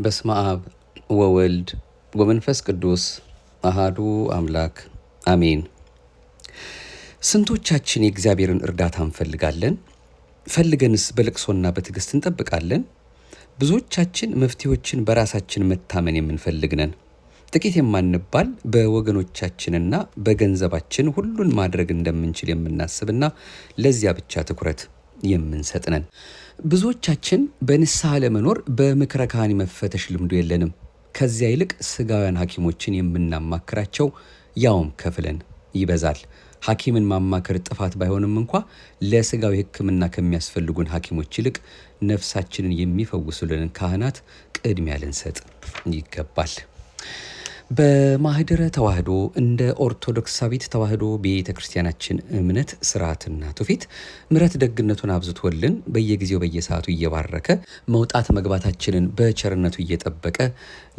በስመ አብ ወወልድ ወመንፈስ ቅዱስ አሃዱ አምላክ አሜን። ስንቶቻችን የእግዚአብሔርን እርዳታ እንፈልጋለን? ፈልገንስ በልቅሶና በትዕግስት እንጠብቃለን? ብዙዎቻችን መፍትሄዎችን በራሳችን መታመን የምንፈልግ ነን። ጥቂት የማንባል በወገኖቻችንና በገንዘባችን ሁሉን ማድረግ እንደምንችል የምናስብና ለዚያ ብቻ ትኩረት የምንሰጥ ነን። ብዙዎቻችን በንስሐ ለመኖር በምክረ ካህን መፈተሽ ልምዱ የለንም። ከዚያ ይልቅ ስጋውያን ሐኪሞችን የምናማክራቸው ያውም ከፍለን ይበዛል። ሐኪምን ማማከር ጥፋት ባይሆንም እንኳ ለስጋዊ ሕክምና ከሚያስፈልጉን ሐኪሞች ይልቅ ነፍሳችንን የሚፈውሱልንን ካህናት ቅድሚያ ልንሰጥ ይገባል። በማህደረ ተዋህዶ እንደ ኦርቶዶክሳዊት ተዋህዶ ቤተ ክርስቲያናችን እምነት ስርዓትና ትውፊት ምሕረት ደግነቱን አብዝቶልን በየጊዜው በየሰዓቱ እየባረከ መውጣት መግባታችንን በቸርነቱ እየጠበቀ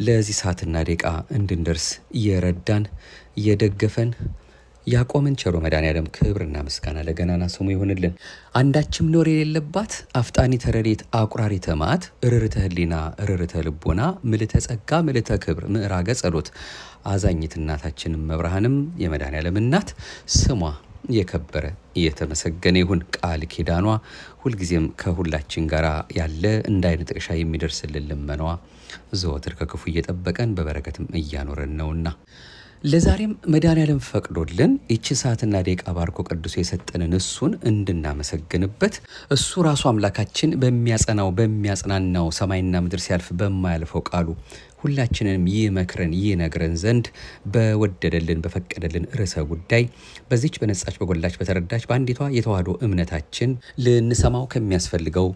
ለዚህ ሰዓትና ደቂቃ እንድንደርስ እየረዳን እየደገፈን ያቆመን ቸሩ መድኃኔዓለም ክብርና ምስጋና ለገናና ስሙ ይሁንልን። አንዳችም ነውር የሌለባት አፍጣኒተ ረድኤት አቁራሪተ መዓት ርርተ ሕሊና ርርተ ልቦና ምልዕተ ጸጋ ምልዕተ ክብር ምዕራገ ጸሎት አዛኝት እናታችን መብርሃንም የመድኃኔዓለም እናት ስሟ የከበረ የተመሰገነ ይሁን። ቃል ኪዳኗ ሁልጊዜም ከሁላችን ጋር ያለ እንደ ዓይነ ጥቅሻ የሚደርስልን ልመናዋ ዘወትር ከክፉ እየጠበቀን በበረከትም እያኖረን ነውና ለዛሬም መድኃኔዓለም ፈቅዶልን ይቺ ሰዓትና ደቂቃ ባርኮ ቅዱስ የሰጠንን እሱን እንድናመሰግንበት እሱ ራሱ አምላካችን በሚያጸናው በሚያጽናናው ሰማይና ምድር ሲያልፍ በማያልፈው ቃሉ ሁላችንንም ይመክረን ይነግረን ዘንድ በወደደልን በፈቀደልን ርዕሰ ጉዳይ በዚች በነጻች በጎላች በተረዳች በአንዲቷ የተዋህዶ እምነታችን ልንሰማው ከሚያስፈልገው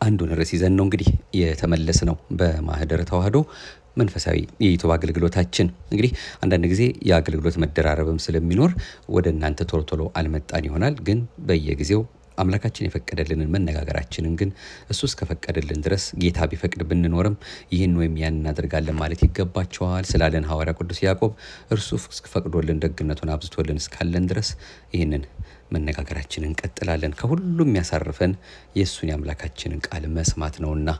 አንዱን ርዕስ ይዘን ነው እንግዲህ የተመለስ ነው በማህደረ ተዋህዶ መንፈሳዊ የዩቲዩብ አገልግሎታችን። እንግዲህ አንዳንድ ጊዜ የአገልግሎት መደራረብም ስለሚኖር ወደ እናንተ ቶሎ ቶሎ አልመጣን ይሆናል። ግን በየጊዜው አምላካችን የፈቀደልንን መነጋገራችንን ግን እሱ እስከፈቀደልን ድረስ ጌታ ቢፈቅድ ብንኖርም ይህን ወይም ያን እናደርጋለን ማለት ይገባቸዋል ስላለን ሐዋርያ ቅዱስ ያዕቆብ እርሱ ፈቅዶልን ደግነቱን አብዝቶልን እስካለን ድረስ ይህንን መነጋገራችንን እንቀጥላለን። ከሁሉም ያሳርፈን የእሱን የአምላካችንን ቃል መስማት ነውና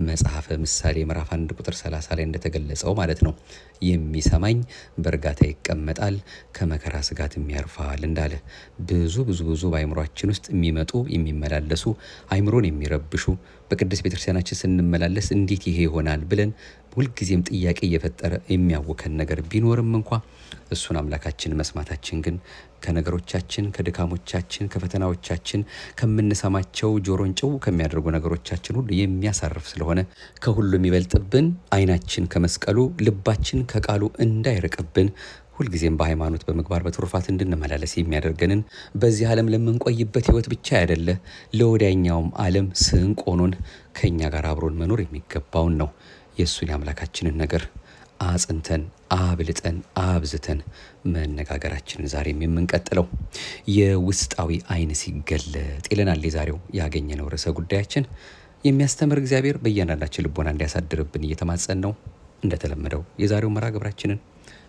መጽሐፈ ምሳሌ ምዕራፍ 1 ቁጥር 30 ላይ እንደተገለጸው ማለት ነው። የሚሰማኝ በእርጋታ ይቀመጣል ከመከራ ስጋትም ያርፋል እንዳለ ብዙ ብዙ ብዙ በአእምሯችን ውስጥ የሚመጡ የሚመላለሱ አእምሮን የሚረብሹ በቅድስት ቤተክርስቲያናችን ስንመላለስ እንዴት ይሄ ይሆናል ብለን ሁልጊዜም ጥያቄ እየፈጠረ የሚያውከን ነገር ቢኖርም እንኳ እሱን አምላካችን መስማታችን ግን ከነገሮቻችን፣ ከድካሞቻችን፣ ከፈተናዎቻችን፣ ከምንሰማቸው ጆሮን ጭው ከሚያደርጉ ነገሮቻችን ሁሉ የሚያሳርፍ ስለሆነ ከሁሉ የሚበልጥብን ዓይናችን ከመስቀሉ ልባችን ከቃሉ እንዳይርቅብን ሁልጊዜም በሃይማኖት በምግባር በትሩፋት እንድንመላለስ የሚያደርገንን በዚህ ዓለም ለምንቆይበት ሕይወት ብቻ አይደለ ለወዲያኛውም ዓለም ስንቅ ሆኖን ከኛ ጋር አብሮን መኖር የሚገባውን ነው። የእሱን የአምላካችንን ነገር አጽንተን አብልጠን አብዝተን መነጋገራችንን ዛሬም የምንቀጥለው የውስጣዊ ዓይን ሲገለጥ ይለናል የዛሬው ያገኘነው ርዕሰ ጉዳያችን። የሚያስተምር እግዚአብሔር በእያንዳንዳችን ልቦና እንዲያሳድርብን እየተማጸን ነው። እንደተለመደው የዛሬው መርሃ ግብራችንን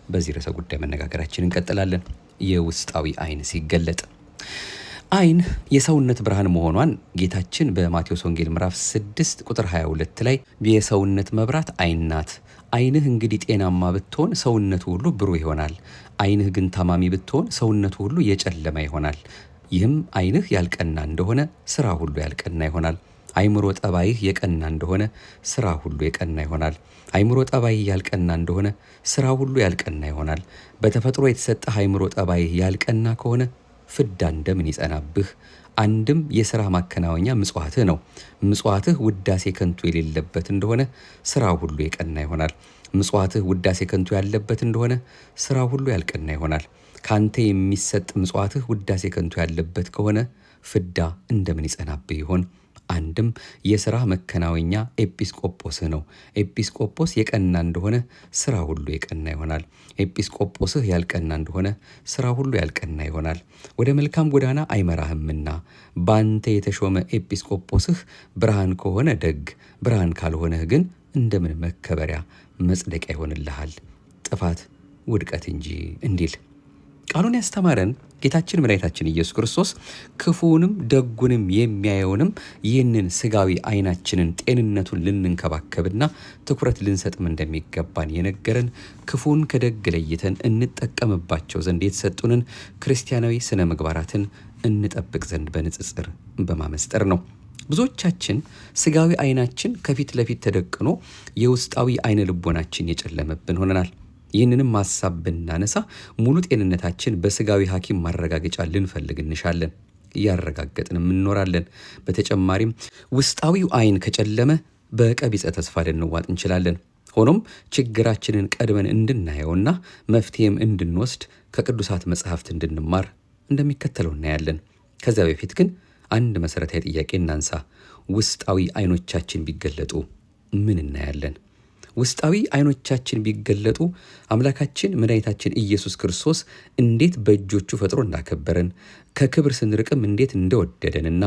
በዚህ ርዕሰ ጉዳይ መነጋገራችንን እንቀጥላለን። የውስጣዊ ዓይን ሲገለጥ። ዓይን የሰውነት ብርሃን መሆኗን ጌታችን በማቴዎስ ወንጌል ምዕራፍ 6 ቁጥር 22 ላይ የሰውነት መብራት ዓይን ናት፣ ዓይንህ እንግዲህ ጤናማ ብትሆን ሰውነቱ ሁሉ ብሩህ ይሆናል፣ ዓይንህ ግን ታማሚ ብትሆን ሰውነቱ ሁሉ የጨለማ ይሆናል። ይህም ዓይንህ ያልቀና እንደሆነ ስራ ሁሉ ያልቀና ይሆናል። አይምሮ ጠባይህ የቀና እንደሆነ ስራ ሁሉ የቀና ይሆናል። አይምሮ ጠባይህ ያልቀና እንደሆነ ስራ ሁሉ ያልቀና ይሆናል። በተፈጥሮ የተሰጠህ አይምሮ ጠባይህ ያልቀና ከሆነ ፍዳ እንደምን ይጸናብህ? አንድም የሥራ ማከናወኛ ምጽዋትህ ነው። ምጽዋትህ ውዳሴ ከንቱ የሌለበት እንደሆነ ስራ ሁሉ የቀና ይሆናል። ምጽዋትህ ውዳሴ ከንቱ ያለበት እንደሆነ ስራ ሁሉ ያልቀና ይሆናል። ካንተ የሚሰጥ ምጽዋትህ ውዳሴ ከንቱ ያለበት ከሆነ ፍዳ እንደምን ይጸናብህ ይሆን? አንድም የሥራ መከናወኛ ኤጲስቆጶስህ ነው። ኤጲስቆጶስ የቀና እንደሆነ ስራ ሁሉ የቀና ይሆናል። ኤጲስቆጶስህ ያልቀና እንደሆነ ስራ ሁሉ ያልቀና ይሆናል። ወደ መልካም ጎዳና አይመራህምና ባንተ የተሾመ ኤጲስቆጶስህ ብርሃን ከሆነ ደግ፣ ብርሃን ካልሆነህ ግን እንደምን መከበሪያ መጽደቂያ ይሆንልሃል? ጥፋት ውድቀት እንጂ እንዲል ቃሉን ያስተማረን ጌታችን መድኃኒታችን ኢየሱስ ክርስቶስ ክፉውንም ደጉንም የሚያየውንም ይህንን ስጋዊ ዓይናችንን ጤንነቱን ልንንከባከብና ትኩረት ልንሰጥም እንደሚገባን የነገረን ክፉን ከደግ ለይተን እንጠቀምባቸው ዘንድ የተሰጡንን ክርስቲያናዊ ስነ ምግባራትን እንጠብቅ ዘንድ በንጽጽር በማመስጠር ነው። ብዙዎቻችን ስጋዊ ዓይናችን ከፊት ለፊት ተደቅኖ የውስጣዊ ዓይነ ልቦናችን የጨለመብን ሆነናል። ይህንንም ሀሳብ ብናነሳ ሙሉ ጤንነታችን በስጋዊ ሐኪም ማረጋገጫ ልንፈልግ እንሻለን፣ እያረጋገጥንም እንኖራለን። በተጨማሪም ውስጣዊው ዓይን ከጨለመ በቀቢጸ ተስፋ ልንዋጥ እንችላለን። ሆኖም ችግራችንን ቀድመን እንድናየውና መፍትሄም እንድንወስድ ከቅዱሳት መጽሐፍት እንድንማር እንደሚከተለው እናያለን። ከዚያ በፊት ግን አንድ መሰረታዊ ጥያቄ እናንሳ። ውስጣዊ ዓይኖቻችን ቢገለጡ ምን እናያለን? ውስጣዊ ዓይኖቻችን ቢገለጡ አምላካችን መድኃኒታችን ኢየሱስ ክርስቶስ እንዴት በእጆቹ ፈጥሮ እንዳከበረን፣ ከክብር ስንርቅም እንዴት እንደወደደንና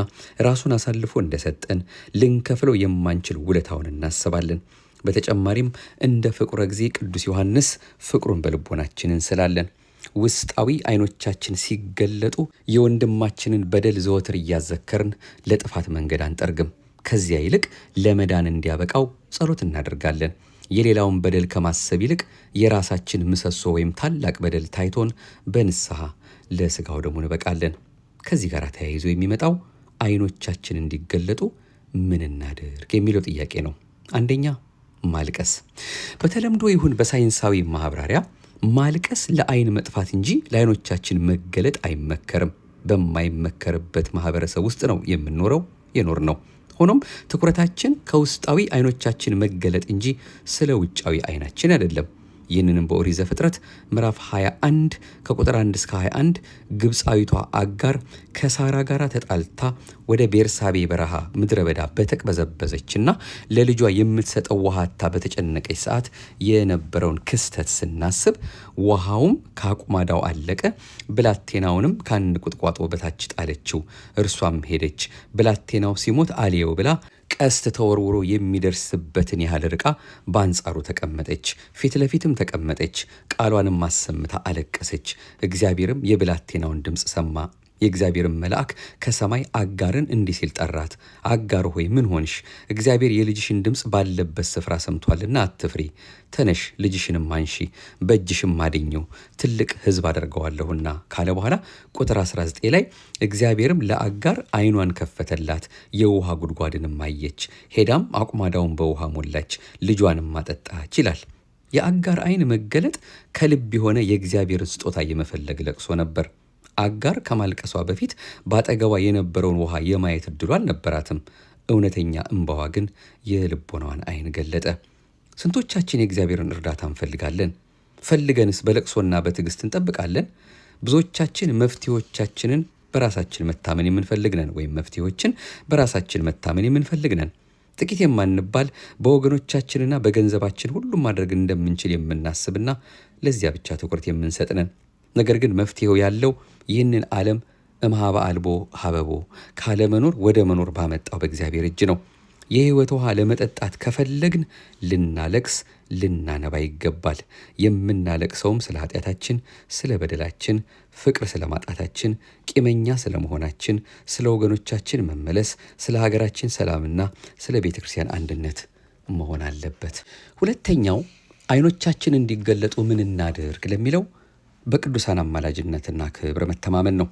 ራሱን አሳልፎ እንደሰጠን ልንከፍለው የማንችል ውለታውን እናስባለን። በተጨማሪም እንደ ፍቁረ ጊዜ ቅዱስ ዮሐንስ ፍቅሩን በልቦናችን እንስላለን። ውስጣዊ ዓይኖቻችን ሲገለጡ የወንድማችንን በደል ዘወትር እያዘከርን ለጥፋት መንገድ አንጠርግም። ከዚያ ይልቅ ለመዳን እንዲያበቃው ጸሎት እናደርጋለን። የሌላውን በደል ከማሰብ ይልቅ የራሳችን ምሰሶ ወይም ታላቅ በደል ታይቶን በንስሐ ለስጋው ደግሞ እንበቃለን። ከዚህ ጋር ተያይዞ የሚመጣው ዓይኖቻችን እንዲገለጡ ምን እናድርግ የሚለው ጥያቄ ነው። አንደኛ፣ ማልቀስ። በተለምዶ ይሁን በሳይንሳዊ ማብራሪያ ማልቀስ ለዓይን መጥፋት እንጂ ለዓይኖቻችን መገለጥ አይመከርም። በማይመከርበት ማህበረሰብ ውስጥ ነው የምንኖረው የኖር ነው። ሆኖም ትኩረታችን ከውስጣዊ ዓይኖቻችን መገለጥ እንጂ ስለ ውጫዊ ዓይናችን አይደለም። ይህንንም በኦሪት ዘፍጥረት ምዕራፍ 21 ከቁጥር 1 እስከ 21 ግብፃዊቷ አጋር ከሳራ ጋር ተጣልታ ወደ ቤርሳቤ በረሃ ምድረ በዳ በተቅበዘበዘችና ለልጇ የምትሰጠው ውሃ አጥታ በተጨነቀች ሰዓት የነበረውን ክስተት ስናስብ ውሃውም ከአቁማዳው አለቀ፣ ብላቴናውንም ከአንድ ቁጥቋጦ በታች ጣለችው፣ እርሷም ሄደች። ብላቴናው ሲሞት አልየው ብላ ቀስት ተወርውሮ የሚደርስበትን ያህል ርቃ በአንጻሩ ተቀመጠች፣ ፊት ለፊትም ተቀመጠች። ቃሏንም አሰምታ አለቀሰች። እግዚአብሔርም የብላቴናውን ድምፅ ሰማ። የእግዚአብሔርም መልአክ ከሰማይ አጋርን እንዲህ ሲል ጠራት፣ አጋር ሆይ ምን ሆንሽ? እግዚአብሔር የልጅሽን ድምፅ ባለበት ስፍራ ሰምቷልና አትፍሪ። ተነሽ፣ ልጅሽንም አንሺ፣ በእጅሽም አድኚው፣ ትልቅ ሕዝብ አደርገዋለሁና ካለ በኋላ ቁጥር 19 ላይ እግዚአብሔርም ለአጋር ዓይኗን ከፈተላት፣ የውሃ ጉድጓድንም አየች። ሄዳም አቁማዳውን በውሃ ሞላች፣ ልጇንም አጠጣች ይላል። የአጋር ዓይን መገለጥ ከልብ የሆነ የእግዚአብሔርን ስጦታ የመፈለግ ለቅሶ ነበር። አጋር ከማልቀሷ በፊት በአጠገቧ የነበረውን ውሃ የማየት እድሉ አልነበራትም። እውነተኛ እምባዋ ግን የልቦናዋን ዓይን ገለጠ። ስንቶቻችን የእግዚአብሔርን እርዳታ እንፈልጋለን? ፈልገንስ በለቅሶና በትዕግስት እንጠብቃለን? ብዙዎቻችን መፍትሄዎቻችንን በራሳችን መታመን የምንፈልግ ነን፣ ወይም መፍትሄዎችን በራሳችን መታመን የምንፈልግ ነን። ጥቂት የማንባል በወገኖቻችንና በገንዘባችን ሁሉም ማድረግ እንደምንችል የምናስብና ለዚያ ብቻ ትኩረት የምንሰጥ ነን። ነገር ግን መፍትሄው ያለው ይህንን ዓለም እምኀበ አልቦ ሀበቦ ካለመኖር ወደ መኖር ባመጣው በእግዚአብሔር እጅ ነው። የሕይወት ውሃ ለመጠጣት ከፈለግን ልናለቅስ ልናነባ ይገባል። የምናለቅሰውም ስለ ኃጢአታችን፣ ስለ በደላችን፣ ፍቅር ስለ ማጣታችን፣ ቂመኛ ስለ መሆናችን፣ ስለ ወገኖቻችን መመለስ፣ ስለ ሀገራችን ሰላምና ስለ ቤተ ክርስቲያን አንድነት መሆን አለበት። ሁለተኛው ዓይኖቻችን እንዲገለጡ ምን እናድርግ ለሚለው በቅዱሳን አማላጅነትና ክብር መተማመን ነው።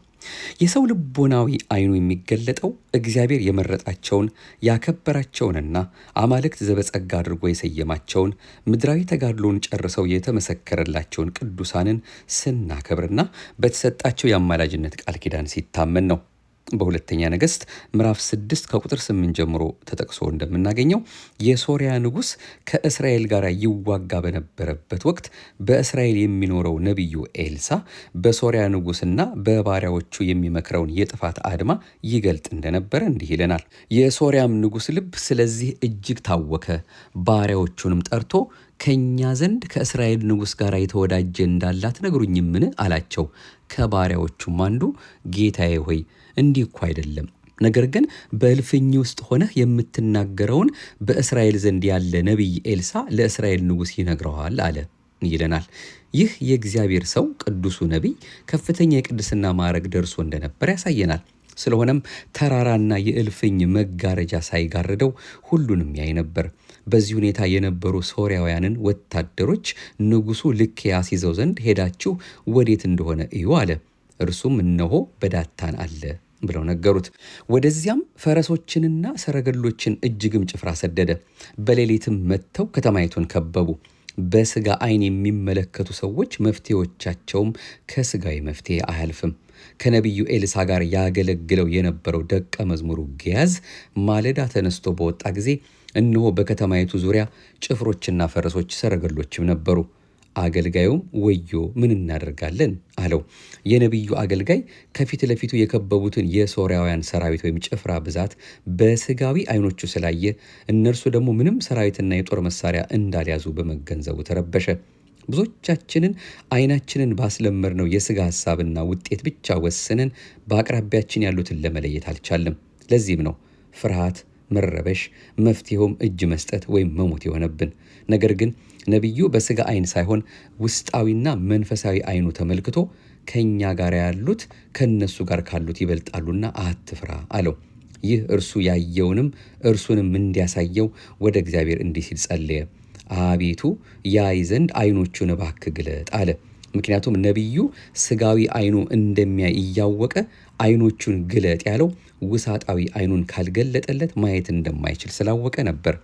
የሰው ልቦናዊ ዓይኑ የሚገለጠው እግዚአብሔር የመረጣቸውን ያከበራቸውንና አማልክት ዘበጸጋ አድርጎ የሰየማቸውን ምድራዊ ተጋድሎን ጨርሰው የተመሰከረላቸውን ቅዱሳንን ስናከብርና በተሰጣቸው የአማላጅነት ቃል ኪዳን ሲታመን ነው። በሁለተኛ ነገሥት ምዕራፍ 6 ከቁጥር 8 ጀምሮ ተጠቅሶ እንደምናገኘው የሶርያ ንጉሥ ከእስራኤል ጋር ይዋጋ በነበረበት ወቅት በእስራኤል የሚኖረው ነቢዩ ኤልሳ በሶርያ ንጉሥና በባሪያዎቹ የሚመክረውን የጥፋት አድማ ይገልጥ እንደነበረ እንዲህ ይለናል። የሶርያም ንጉሥ ልብ ስለዚህ እጅግ ታወከ። ባሪያዎቹንም ጠርቶ ከእኛ ዘንድ ከእስራኤል ንጉሥ ጋር የተወዳጀ እንዳለ አትነግሩኝምን? አላቸው። ከባሪያዎቹም አንዱ ጌታዬ ሆይ እንዲህ እኮ አይደለም፣ ነገር ግን በእልፍኝ ውስጥ ሆነህ የምትናገረውን በእስራኤል ዘንድ ያለ ነቢይ ኤልሳ ለእስራኤል ንጉሥ ይነግረዋል አለ። ይለናል። ይህ የእግዚአብሔር ሰው ቅዱሱ ነቢይ ከፍተኛ የቅድስና ማዕረግ ደርሶ እንደነበር ያሳየናል። ስለሆነም ተራራና የእልፍኝ መጋረጃ ሳይጋርደው ሁሉንም ያይ ነበር። በዚህ ሁኔታ የነበሩ ሶርያውያንን ወታደሮች ንጉሡ ልኬ ያስይዘው ዘንድ ሄዳችሁ ወዴት እንደሆነ እዩ አለ። እርሱም እነሆ በዳታን አለ ብለው ነገሩት። ወደዚያም ፈረሶችንና ሰረገሎችን እጅግም ጭፍራ ሰደደ። በሌሊትም መጥተው ከተማይቱን ከበቡ። በስጋ ዓይን የሚመለከቱ ሰዎች መፍትሄዎቻቸውም ከስጋዊ መፍትሄ አያልፍም። ከነቢዩ ኤልሳ ጋር ያገለግለው የነበረው ደቀ መዝሙሩ ግያዝ ማለዳ ተነስቶ በወጣ ጊዜ እነሆ በከተማይቱ ዙሪያ ጭፍሮችና ፈረሶች ሰረገሎችም ነበሩ። አገልጋዩም ወዮ ምን እናደርጋለን አለው። የነቢዩ አገልጋይ ከፊት ለፊቱ የከበቡትን የሶርያውያን ሰራዊት ወይም ጭፍራ ብዛት በስጋዊ ዓይኖቹ ስላየ እነርሱ ደግሞ ምንም ሰራዊትና የጦር መሳሪያ እንዳልያዙ በመገንዘቡ ተረበሸ። ብዙዎቻችንን ዓይናችንን ባስለመድነው የስጋ ሀሳብና ውጤት ብቻ ወስነን በአቅራቢያችን ያሉትን ለመለየት አልቻለም። ለዚህም ነው ፍርሃት፣ መረበሽ፣ መፍትሄውም እጅ መስጠት ወይም መሞት የሆነብን። ነገር ግን ነቢዩ በስጋ ዓይን ሳይሆን ውስጣዊና መንፈሳዊ ዓይኑ ተመልክቶ ከእኛ ጋር ያሉት ከእነሱ ጋር ካሉት ይበልጣሉና አትፍራ አለው። ይህ እርሱ ያየውንም እርሱንም እንዲያሳየው ወደ እግዚአብሔር እንዲህ ሲል ጸለየ። አቤቱ ያይ ዘንድ ዓይኖቹን እባክህ ግለጥ አለ። ምክንያቱም ነቢዩ ስጋዊ ዓይኑ እንደሚያይ እያወቀ ዓይኖቹን ግለጥ ያለው ውሳጣዊ ዓይኑን ካልገለጠለት ማየት እንደማይችል ስላወቀ ነበር።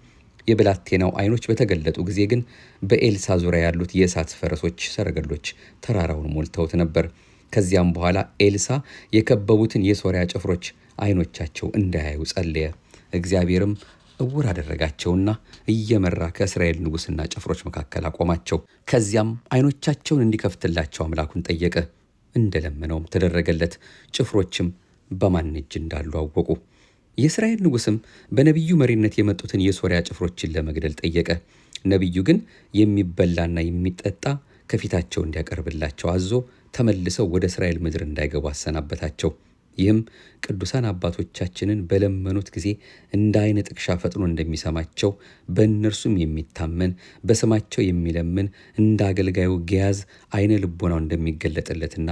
የብላቴናው ዓይኖች በተገለጡ ጊዜ ግን በኤልሳ ዙሪያ ያሉት የእሳት ፈረሶች፣ ሰረገሎች ተራራውን ሞልተውት ነበር። ከዚያም በኋላ ኤልሳ የከበቡትን የሶርያ ጭፍሮች ዓይኖቻቸው እንዳያዩ ጸለየ። እግዚአብሔርም እውር አደረጋቸውና እየመራ ከእስራኤል ንጉሥና ጭፍሮች መካከል አቆማቸው። ከዚያም ዓይኖቻቸውን እንዲከፍትላቸው አምላኩን ጠየቀ። እንደለመነውም ተደረገለት። ጭፍሮችም በማን እጅ እንዳሉ አወቁ። የእስራኤል ንጉሥም በነቢዩ መሪነት የመጡትን የሶርያ ጭፍሮችን ለመግደል ጠየቀ። ነቢዩ ግን የሚበላና የሚጠጣ ከፊታቸው እንዲያቀርብላቸው አዞ ተመልሰው ወደ እስራኤል ምድር እንዳይገቡ አሰናበታቸው። ይህም ቅዱሳን አባቶቻችንን በለመኑት ጊዜ እንደ ዓይነ ጥቅሻ ፈጥኖ እንደሚሰማቸው በእነርሱም የሚታመን በስማቸው የሚለምን እንደ አገልጋዩ ግያዝ ዓይነ ልቦናው እንደሚገለጥለትና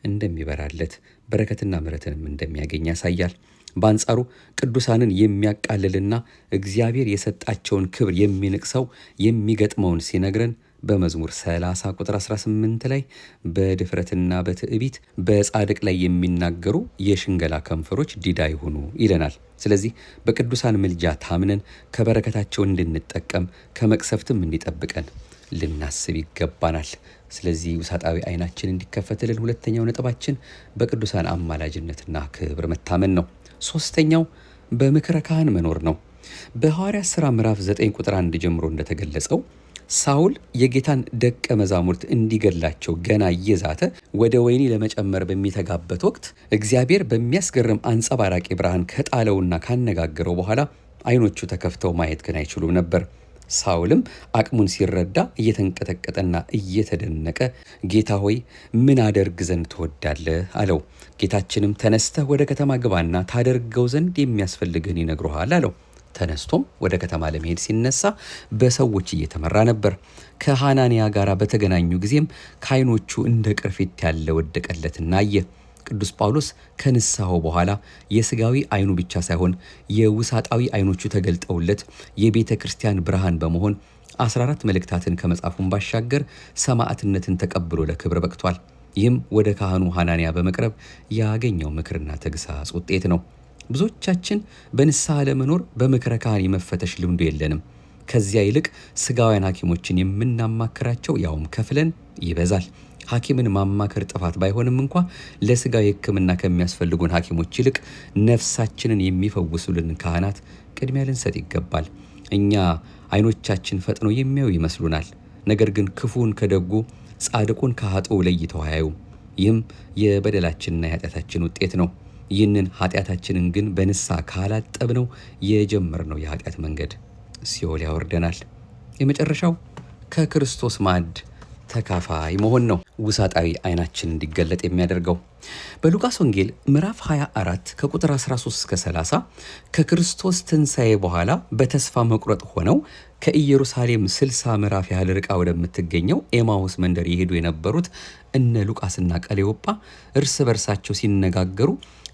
እንደሚበራለት በረከትና ምሕረትንም እንደሚያገኝ ያሳያል። በአንጻሩ ቅዱሳንን የሚያቃልልና እግዚአብሔር የሰጣቸውን ክብር የሚንቅ ሰው የሚገጥመውን ሲነግረን በመዝሙር 30 ቁጥር 18 ላይ በድፍረትና በትዕቢት በጻድቅ ላይ የሚናገሩ የሽንገላ ከንፈሮች ዲዳ ይሁኑ ይለናል። ስለዚህ በቅዱሳን ምልጃ ታምነን ከበረከታቸው እንድንጠቀም ከመቅሰፍትም እንዲጠብቀን ልናስብ ይገባናል። ስለዚህ ውሳጣዊ ዓይናችን እንዲከፈትልን ሁለተኛው ነጥባችን በቅዱሳን አማላጅነትና ክብር መታመን ነው። ሶስተኛው በምክረ ካህን መኖር ነው። በሐዋርያት ሥራ ምዕራፍ 9 ቁጥር 1 ጀምሮ እንደተገለጸው ሳውል የጌታን ደቀ መዛሙርት እንዲገድላቸው ገና እየዛተ ወደ ወህኒ ለመጨመር በሚተጋበት ወቅት እግዚአብሔር በሚያስገርም አንጸባራቂ ብርሃን ከጣለውና ካነጋገረው በኋላ ዓይኖቹ ተከፍተው ማየት ግን አይችሉም ነበር። ሳውልም አቅሙን ሲረዳ እየተንቀጠቀጠና እየተደነቀ ጌታ ሆይ ምን አደርግ ዘንድ ትወዳለህ? አለው። ጌታችንም ተነስተህ ወደ ከተማ ግባና ታደርገው ዘንድ የሚያስፈልግህን ይነግሩሃል አለው። ተነስቶም ወደ ከተማ ለመሄድ ሲነሳ በሰዎች እየተመራ ነበር። ከሐናንያ ጋር በተገናኙ ጊዜም ከዓይኖቹ እንደ ቅርፊት ያለ ወደቀለትና አየ። ቅዱስ ጳውሎስ ከንስሐው በኋላ የስጋዊ ዓይኑ ብቻ ሳይሆን የውሳጣዊ ዓይኖቹ ተገልጠውለት የቤተ ክርስቲያን ብርሃን በመሆን 14 መልእክታትን ከመጻፉን ባሻገር ሰማዕትነትን ተቀብሎ ለክብር በቅቷል። ይህም ወደ ካህኑ ሐናንያ በመቅረብ ያገኘው ምክርና ተግሳጽ ውጤት ነው። ብዙዎቻችን በንስሐ ለመኖር በምክረ ካህን የመፈተሽ ልምዱ የለንም። ከዚያ ይልቅ ስጋውያን ሐኪሞችን የምናማክራቸው ያውም ከፍለን ይበዛል። ሐኪምን ማማከር ጥፋት ባይሆንም እንኳ ለስጋዊ ሕክምና ከሚያስፈልጉን ሐኪሞች ይልቅ ነፍሳችንን የሚፈውሱልን ካህናት ቅድሚያ ልንሰጥ ይገባል። እኛ ዓይኖቻችን ፈጥነው የሚያዩ ይመስሉናል። ነገር ግን ክፉን ከደጉ ጻድቁን ከኃጥኡ ለይተው አያዩም። ይህም የበደላችንና የኃጢአታችን ውጤት ነው። ይህንን ኃጢአታችንን ግን በንስሐ ካላጠብነው የጀመርነው የኃጢአት መንገድ ሲኦል ያወርደናል። የመጨረሻው ከክርስቶስ ማዕድ ተካፋይ መሆን ነው ውሳጣዊ አይናችን እንዲገለጥ የሚያደርገው። በሉቃስ ወንጌል ምዕራፍ 24 ከቁጥር 13 እስከ 30 ከክርስቶስ ትንሣኤ በኋላ በተስፋ መቁረጥ ሆነው ከኢየሩሳሌም 60 ምዕራፍ ያህል ርቃ ወደምትገኘው ኤማሁስ መንደር የሄዱ የነበሩት እነ ሉቃስና ቀሌዮጳ እርስ በርሳቸው ሲነጋገሩ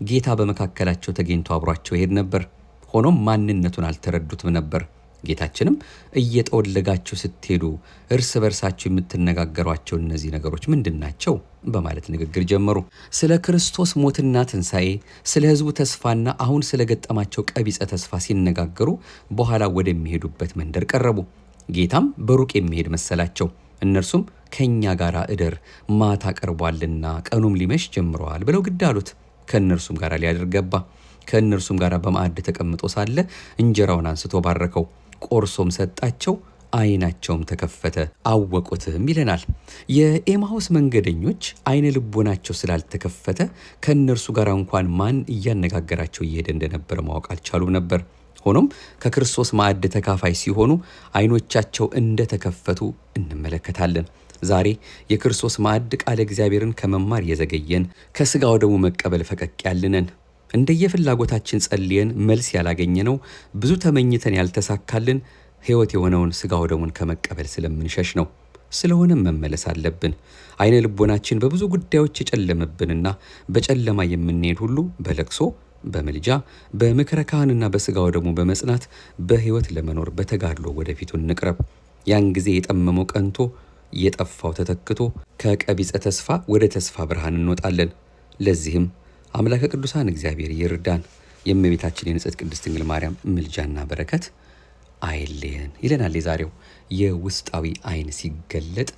ጌታ በመካከላቸው ተገኝቶ አብሯቸው ይሄድ ነበር። ሆኖም ማንነቱን አልተረዱትም ነበር። ጌታችንም እየጠወለጋችሁ ስትሄዱ እርስ በርሳችሁ የምትነጋገሯቸው እነዚህ ነገሮች ምንድን ናቸው? በማለት ንግግር ጀመሩ። ስለ ክርስቶስ ሞትና ትንሣኤ፣ ስለ ሕዝቡ ተስፋና አሁን ስለ ገጠማቸው ቀቢጸ ተስፋ ሲነጋገሩ በኋላ ወደሚሄዱበት መንደር ቀረቡ። ጌታም በሩቅ የሚሄድ መሰላቸው። እነርሱም ከእኛ ጋር እደር፣ ማታ ቀርቧልና ቀኑም ሊመሽ ጀምረዋል ብለው ግድ አሉት። ከእነርሱም ጋር ሊያድር ገባ። ከእነርሱም ጋር በማዕድ ተቀምጦ ሳለ እንጀራውን አንስቶ ባረከው፣ ቆርሶም ሰጣቸው። ዓይናቸውም ተከፈተ፣ አወቁትም ይለናል። የኤማሁስ መንገደኞች ዓይነ ልቦናቸው ስላልተከፈተ ከእነርሱ ጋር እንኳን ማን እያነጋገራቸው እየሄደ እንደነበረ ማወቅ አልቻሉም ነበር። ሆኖም ከክርስቶስ ማዕድ ተካፋይ ሲሆኑ ዓይኖቻቸው እንደተከፈቱ እንመለከታለን። ዛሬ የክርስቶስ ማዕድ ቃለ እግዚአብሔርን ከመማር የዘገየን፣ ከሥጋው ደሙ መቀበል ፈቀቅ ያልነን፣ እንደየፍላጎታችን ጸልየን መልስ ያላገኘነው፣ ብዙ ተመኝተን ያልተሳካልን ሕይወት የሆነውን ሥጋው ደሙን ከመቀበል ስለምንሸሽ ነው። ስለሆነም መመለስ አለብን። ዓይነ ልቦናችን በብዙ ጉዳዮች የጨለመብንና በጨለማ የምንሄድ ሁሉ በለቅሶ፣ በምልጃ፣ በምክረ ካህንና በሥጋው ደሙ በመጽናት በሕይወት ለመኖር በተጋድሎ ወደፊቱ እንቅረብ። ያን ጊዜ የጠመመው ቀንቶ የጠፋው ተተክቶ ከቀቢጸ ተስፋ ወደ ተስፋ ብርሃን እንወጣለን። ለዚህም አምላከ ቅዱሳን እግዚአብሔር ይርዳን። የእመቤታችን የንጽሕት ቅድስት ድንግል ማርያም ምልጃና በረከት አይለየን ይለናል። የዛሬው የውስጣዊ ዓይን ሲገለጥ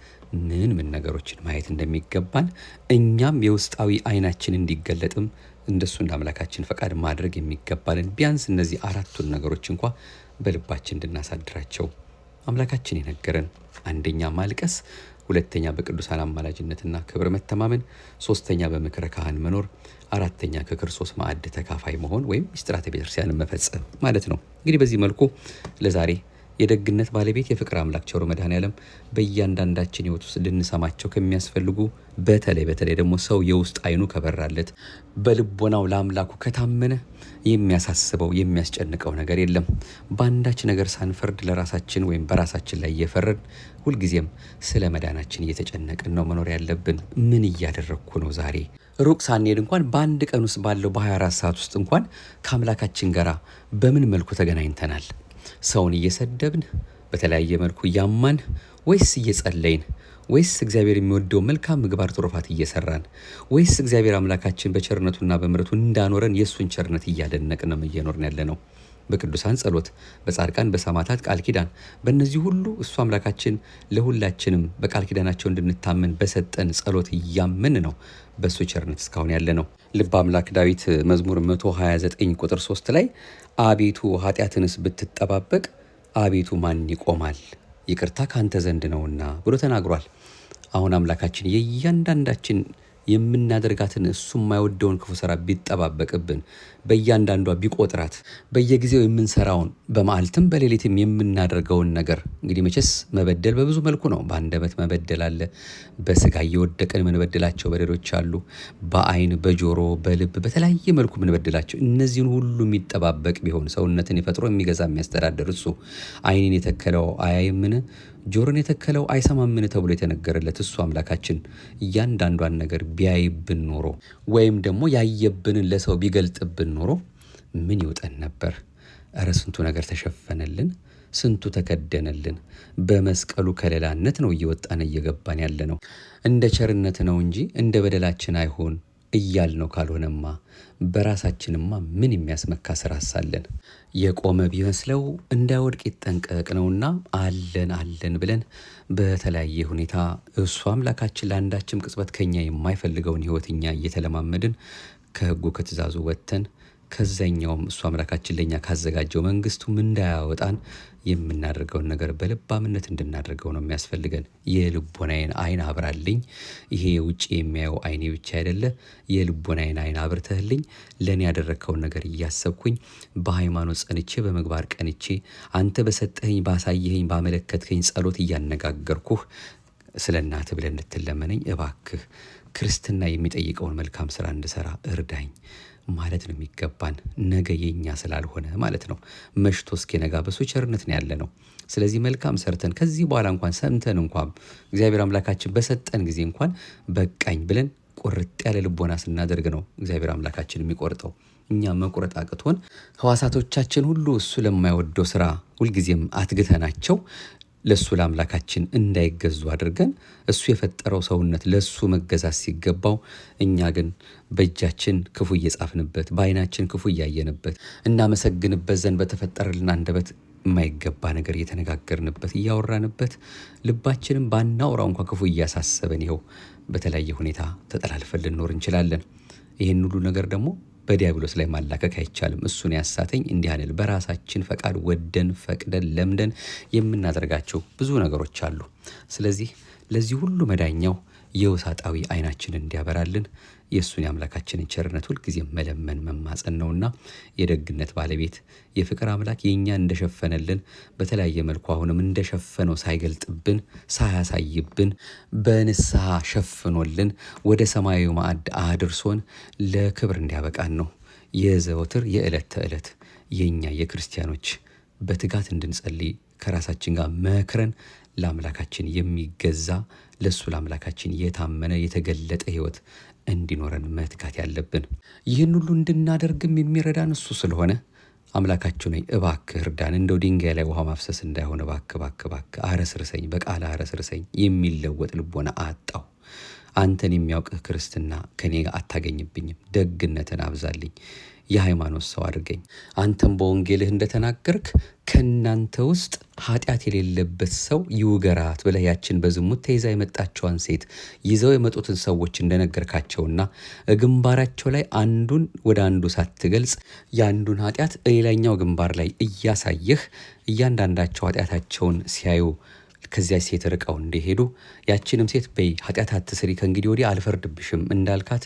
ምን ምን ነገሮችን ማየት እንደሚገባን፣ እኛም የውስጣዊ ዓይናችን እንዲገለጥም እንደሱ እንደ አምላካችን ፈቃድ ማድረግ የሚገባንን ቢያንስ እነዚህ አራቱን ነገሮች እንኳ በልባችን እንድናሳድራቸው አምላካችን የነገረን፣ አንደኛ ማልቀስ፣ ሁለተኛ በቅዱሳን አማላጅነትና ክብር መተማመን፣ ሶስተኛ በምክረ ካህን መኖር፣ አራተኛ ከክርስቶስ ማዕድ ተካፋይ መሆን ወይም ምስጢራተ ቤተክርስቲያንን መፈጸም ማለት ነው። እንግዲህ በዚህ መልኩ ለዛሬ የደግነት ባለቤት የፍቅር አምላክ ቸሩ መድኃኔዓለም በእያንዳንዳችን ሕይወት ውስጥ ልንሰማቸው ከሚያስፈልጉ፣ በተለይ በተለይ ደግሞ ሰው የውስጥ ዓይኑ ከበራለት፣ በልቦናው ለአምላኩ ከታመነ የሚያሳስበው የሚያስጨንቀው ነገር የለም። በአንዳች ነገር ሳንፈርድ ለራሳችን ወይም በራሳችን ላይ እየፈረድ ሁልጊዜም ስለ መዳናችን እየተጨነቅን ነው መኖር ያለብን። ምን እያደረግኩ ነው ዛሬ? ሩቅ ሳንሄድ እንኳን በአንድ ቀን ውስጥ ባለው በ24 ሰዓት ውስጥ እንኳን ከአምላካችን ጋር በምን መልኩ ተገናኝተናል? ሰውን እየሰደብን፣ በተለያየ መልኩ እያማን፣ ወይስ እየጸለይን፣ ወይስ እግዚአብሔር የሚወደው መልካም ምግባር ትሩፋት እየሰራን፣ ወይስ እግዚአብሔር አምላካችን በቸርነቱና በምሕረቱ እንዳኖረን የእሱን ቸርነት እያደነቅን ነው እየኖርን ያለ ነው? በቅዱሳን ጸሎት፣ በጻድቃን በሰማዕታት ቃል ኪዳን፣ በእነዚህ ሁሉ እሱ አምላካችን ለሁላችንም በቃል ኪዳናቸው እንድንታመን በሰጠን ጸሎት እያመን ነው በእሱ ቸርነት እስካሁን ያለ ነው። ልበ አምላክ ዳዊት መዝሙር 129 ቁጥር 3 ላይ አቤቱ ኃጢአትንስ ብትጠባበቅ አቤቱ ማን ይቆማል? ይቅርታ ካንተ ዘንድ ነውና ብሎ ተናግሯል። አሁን አምላካችን የእያንዳንዳችን የምናደርጋትን እሱ የማይወደውን ክፉ ስራ ቢጠባበቅብን፣ በእያንዳንዷ ቢቆጥራት፣ በየጊዜው የምንሰራውን በመዓልትም በሌሊትም የምናደርገውን ነገር፣ እንግዲህ መቼስ መበደል በብዙ መልኩ ነው። በአንደበት መበደል አለ። በስጋ እየወደቅን የምንበድላቸው በደሎች አሉ። በዓይን፣ በጆሮ፣ በልብ በተለያየ መልኩ የምንበድላቸው፣ እነዚህን ሁሉ የሚጠባበቅ ቢሆን፣ ሰውነትን የፈጥሮ የሚገዛ የሚያስተዳድር እሱ፣ ዓይንን የተከለው አያይምን? ጆሮን የተከለው አይሰማምን? ተብሎ የተነገረለት እሱ አምላካችን እያንዳንዷን ነገር ቢያይብን ኖሮ ወይም ደግሞ ያየብንን ለሰው ቢገልጥብን ኖሮ ምን ይውጠን ነበር? እረ ስንቱ ነገር ተሸፈነልን፣ ስንቱ ተከደነልን። በመስቀሉ ከለላነት ነው እየወጣን እየገባን ያለ ነው። እንደ ቸርነት ነው እንጂ እንደ በደላችን አይሆን እያል ነው። ካልሆነማ በራሳችንማ ምን የሚያስመካ ስራ አሳለን? የቆመ ቢመስለው እንዳይወድቅ ይጠንቀቅ ነውና አለን አለን ብለን በተለያየ ሁኔታ እሱ አምላካችን ለአንዳችም ቅጽበት ከኛ የማይፈልገውን ሕይወት እኛ እየተለማመድን፣ ከሕጉ ከትእዛዙ ወጥተን፣ ከዛኛውም እሱ አምላካችን ለእኛ ካዘጋጀው መንግስቱም እንዳያወጣን የምናደርገውን ነገር በልባምነት እንድናደርገው ነው የሚያስፈልገን። የልቦናዬን ዓይን አብራልኝ። ይሄ የውጭ የሚያየው ዓይኔ ብቻ አይደለ። የልቦናዬን ዓይን አብርተህልኝ ለእኔ ያደረግከውን ነገር እያሰብኩኝ፣ በሃይማኖት ጸንቼ፣ በምግባር ቀንቼ፣ አንተ በሰጠኸኝ፣ ባሳየኸኝ፣ ባመለከትከኝ ጸሎት እያነጋገርኩህ ስለ እናትህ ብለህ እንድትለመነኝ እባክህ ክርስትና የሚጠይቀውን መልካም ስራ እንድሰራ እርዳኝ ማለት ነው የሚገባን። ነገ የኛ ስላልሆነ ማለት ነው። መሽቶ እስኪነጋ በሱ ቸርነት ነው ያለነው። ስለዚህ መልካም ሰርተን ከዚህ በኋላ እንኳን ሰምተን እንኳን እግዚአብሔር አምላካችን በሰጠን ጊዜ እንኳን በቃኝ ብለን ቁርጥ ያለ ልቦና ስናደርግ ነው እግዚአብሔር አምላካችን የሚቆርጠው። እኛ መቁረጥ አቅቶን ሕዋሳቶቻችን ሁሉ እሱ ለማይወደው ስራ ሁልጊዜም አትግተናቸው ለሱ ለአምላካችን እንዳይገዙ አድርገን እሱ የፈጠረው ሰውነት ለሱ መገዛት ሲገባው እኛ ግን በእጃችን ክፉ እየጻፍንበት፣ በዓይናችን ክፉ እያየንበት፣ እናመሰግንበት ዘንድ በተፈጠረልን አንደበት የማይገባ ነገር እየተነጋገርንበት፣ እያወራንበት፣ ልባችንም ባናወራው እንኳ ክፉ እያሳሰበን ይኸው በተለያየ ሁኔታ ተጠላልፈን ልንኖር እንችላለን። ይህን ሁሉ ነገር ደግሞ በዲያብሎስ ላይ ማላከክ አይቻልም። እሱን ያሳተኝ እንዲህ አንል። በራሳችን ፈቃድ ወደን ፈቅደን ለምደን የምናደርጋቸው ብዙ ነገሮች አሉ። ስለዚህ ለዚህ ሁሉ መዳኛው የውሳጣዊ ዓይናችንን እንዲያበራልን የእሱን የአምላካችንን ቸርነት ሁልጊዜ መለመን መማፀን ነውና የደግነት ባለቤት የፍቅር አምላክ የእኛ እንደሸፈነልን በተለያየ መልኩ አሁንም እንደሸፈነው ሳይገልጥብን ሳያሳይብን በንስሐ ሸፍኖልን ወደ ሰማያዊ ማዕድ አድርሶን ለክብር እንዲያበቃን ነው። የዘወትር የዕለት ተዕለት የእኛ የክርስቲያኖች በትጋት እንድንጸልይ ከራሳችን ጋር መክረን ለአምላካችን የሚገዛ ለሱ ለአምላካችን የታመነ የተገለጠ ሕይወት እንዲኖረን መትጋት ያለብን። ይህን ሁሉ እንድናደርግም የሚረዳን እሱ ስለሆነ አምላካችን ሆይ እባክህ እርዳን። እንደው ድንጋይ ላይ ውሃ ማፍሰስ እንዳይሆን እባክህ እባክህ እባክህ አረስርሰኝ፣ በቃል አረስርሰኝ። የሚለወጥ ልቦና አጣሁ። አንተን የሚያውቅህ ክርስትና ከኔ ጋር አታገኝብኝም። ደግነትን አብዛልኝ፣ የሃይማኖት ሰው አድርገኝ። አንተም በወንጌልህ እንደተናገርክ ከእናንተ ውስጥ ኃጢአት የሌለበት ሰው ይውገራት ብለህ ያችን በዝሙት ተይዛ የመጣቸዋን ሴት ይዘው የመጡትን ሰዎች እንደነገርካቸውና ግንባራቸው ላይ አንዱን ወደ አንዱ ሳትገልጽ የአንዱን ኃጢአት ሌላኛው ግንባር ላይ እያሳየህ እያንዳንዳቸው ኃጢአታቸውን ሲያዩ ከዚያች ሴት ርቀው እንዲሄዱ፣ ያችንም ሴት በይ ኃጢአት አትስሪ ከእንግዲህ ወዲህ አልፈርድብሽም እንዳልካት፣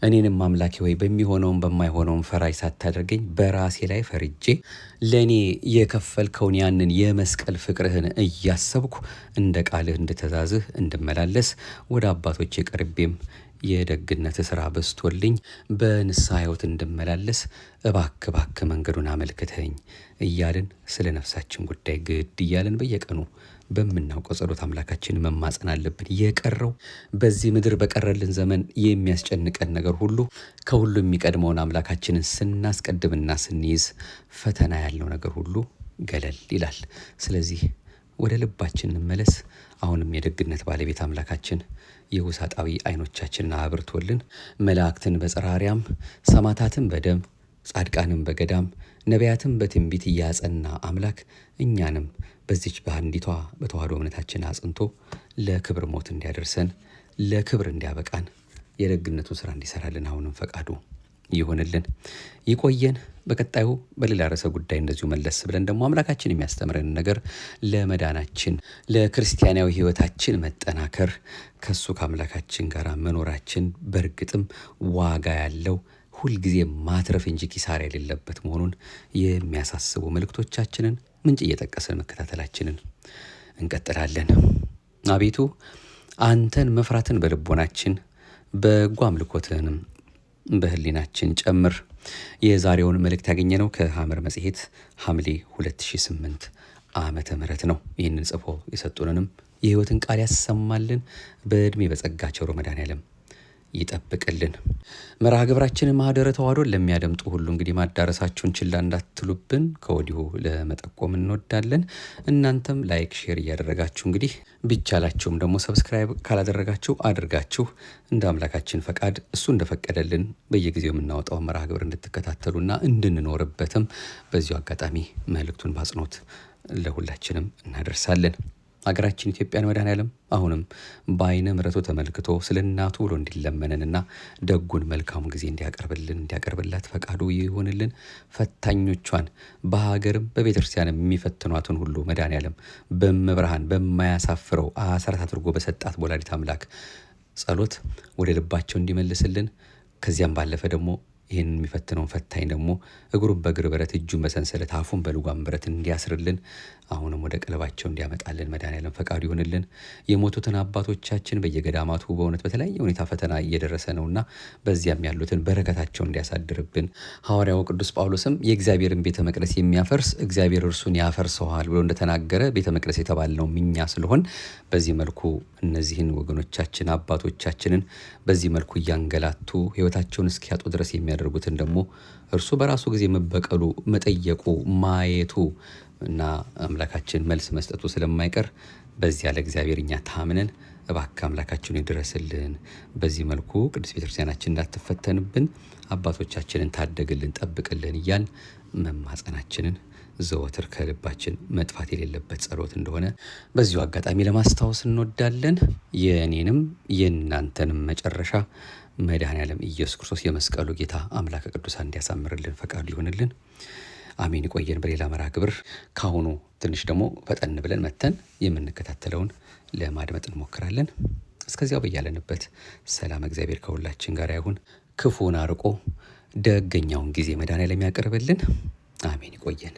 እኔንም አምላኬ ሆይ በሚሆነውም በማይሆነውም ፈራጅ ሳታደርገኝ በራሴ ላይ ፈርጄ ለእኔ የከፈልከውን ያንን የመስቀል ፍቅርህን እያሰብኩ እንደ ቃልህ እንድተዛዝህ እንድመላለስ፣ ወደ አባቶቼ ቀርቤም የደግነት ስራ በዝቶልኝ በንስሐ ሕይወት እንድመላለስ እባክ እባክ መንገዱን አመልክተኝ እያልን ስለ ነፍሳችን ጉዳይ ግድ እያልን በየቀኑ በምናውቀው ጸሎት አምላካችን መማፀን አለብን። የቀረው በዚህ ምድር በቀረልን ዘመን የሚያስጨንቀን ነገር ሁሉ ከሁሉ የሚቀድመውን አምላካችንን ስናስቀድምና ስንይዝ ፈተና ያለው ነገር ሁሉ ገለል ይላል። ስለዚህ ወደ ልባችን እንመለስ። አሁንም የደግነት ባለቤት አምላካችን የውሳጣዊ ዓይኖቻችንን አብርቶልን መላእክትን በጽርሐ አርያም፣ ሰማዕታትን በደም፣ ጻድቃንን በገዳም፣ ነቢያትን በትንቢት እያጸና አምላክ እኛንም በዚች በአንዲቷ በተዋህዶ እምነታችን አጽንቶ ለክብር ሞት እንዲያደርሰን ለክብር እንዲያበቃን የደግነቱን ስራ እንዲሰራልን አሁንም ፈቃዱ ይሆንልን። ይቆየን። በቀጣዩ በሌላ ርዕሰ ጉዳይ እንደዚሁ መለስ ብለን ደግሞ አምላካችን የሚያስተምረን ነገር ለመዳናችን ለክርስቲያናዊ ሕይወታችን መጠናከር ከሱ ከአምላካችን ጋር መኖራችን በእርግጥም ዋጋ ያለው ሁልጊዜ ማትረፍ እንጂ ኪሳራ የሌለበት መሆኑን የሚያሳስቡ መልእክቶቻችንን ምንጭ እየጠቀስን መከታተላችንን እንቀጥላለን። አቤቱ አንተን መፍራትን በልቦናችን፣ በጎ አምልኮትህንም በህሊናችን ጨምር። የዛሬውን መልእክት ያገኘነው ከሐመር መጽሔት ሐምሌ 2008 ዓመተ ምህረት ነው። ይህንን ጽፎ የሰጡንንም የህይወትን ቃል ያሰማልን፣ በዕድሜ በጸጋ ቸሩ መድኃኔዓለም ይጠብቅልን። መርሃ ግብራችንን ማህደረ ተዋህዶን ለሚያደምጡ ሁሉ እንግዲህ ማዳረሳችሁን ችላ እንዳትሉብን ከወዲሁ ለመጠቆም እንወዳለን። እናንተም like፣ share እያደረጋችሁ እንግዲህ ቢቻላችሁም ደግሞ subscribe ካላደረጋችሁ አድርጋችሁ እንደ አምላካችን ፈቃድ እሱ እንደፈቀደልን በየጊዜው የምናወጣው መርሃ ግብር እንድትከታተሉና እንድንኖርበትም በዚሁ አጋጣሚ መልእክቱን በአጽንኦት ለሁላችንም እናደርሳለን። ሀገራችን ኢትዮጵያን መድኃኔዓለም አሁንም በዓይነ ምሕረቱ ተመልክቶ ስለ እናቱ ብሎ እንዲለመነንና ደጉን መልካሙን ጊዜ እንዲያቀርብልን እንዲያቀርብላት ፈቃዱ ይሆንልን። ፈታኞቿን በሀገርም በቤተ ክርስቲያንም የሚፈትኗትን ሁሉ መድኃኔዓለም በመብርሃን በማያሳፍረው አስራት አድርጎ በሰጣት በወላዲተ አምላክ ጸሎት ወደ ልባቸው እንዲመልስልን፣ ከዚያም ባለፈ ደግሞ ይህን የሚፈትነውን ፈታኝ ደግሞ እግሩን በእግር ብረት፣ እጁን በሰንሰለት፣ አፉን በልጓም ብረት እንዲያስርልን አሁንም ወደ ቀልባቸው እንዲያመጣልን መድኃኔዓለም ፈቃዱ ይሆንልን። የሞቱትን አባቶቻችን በየገዳማቱ በእውነት በተለያየ ሁኔታ ፈተና እየደረሰ ነውና በዚያም ያሉትን በረከታቸው እንዲያሳድርብን፣ ሐዋርያው ቅዱስ ጳውሎስም የእግዚአብሔርን ቤተ መቅደስ የሚያፈርስ እግዚአብሔር እርሱን ያፈርሰዋል ብሎ እንደተናገረ ቤተ መቅደስ የተባልነው እኛ ስለሆን በዚህ መልኩ እነዚህን ወገኖቻችን አባቶቻችንን በዚህ መልኩ እያንገላቱ ሕይወታቸውን እስኪያጡ ድረስ የሚያደርጉትን ደግሞ እርሱ በራሱ ጊዜ መበቀሉ፣ መጠየቁ፣ ማየቱ እና አምላካችን መልስ መስጠቱ ስለማይቀር በዚያ ለእግዚአብሔር እኛ ታምነን እባክህ አምላካችን ይድረስልን፣ በዚህ መልኩ ቅድስት ቤተክርስቲያናችን እንዳትፈተንብን አባቶቻችንን ታደግልን፣ ጠብቅልን እያል መማጸናችንን ዘወትር ከልባችን መጥፋት የሌለበት ጸሎት እንደሆነ በዚሁ አጋጣሚ ለማስታወስ እንወዳለን። የእኔንም የእናንተንም መጨረሻ መድኃኔዓለም ኢየሱስ ክርስቶስ የመስቀሉ ጌታ አምላከ ቅዱሳን እንዲያሳምርልን ፈቃዱ ይሆንልን። አሜን። ይቆየን። በሌላ መርሃ ግብር ካሁኑ ትንሽ ደግሞ ፈጠን ብለን መተን የምንከታተለውን ለማድመጥ እንሞክራለን። እስከዚያው በያለንበት ሰላም እግዚአብሔር ከሁላችን ጋር ይሁን። ክፉን አርቆ ደገኛውን ጊዜ መድኃኔዓለም ያቀርብልን። አሜን። ይቆየን።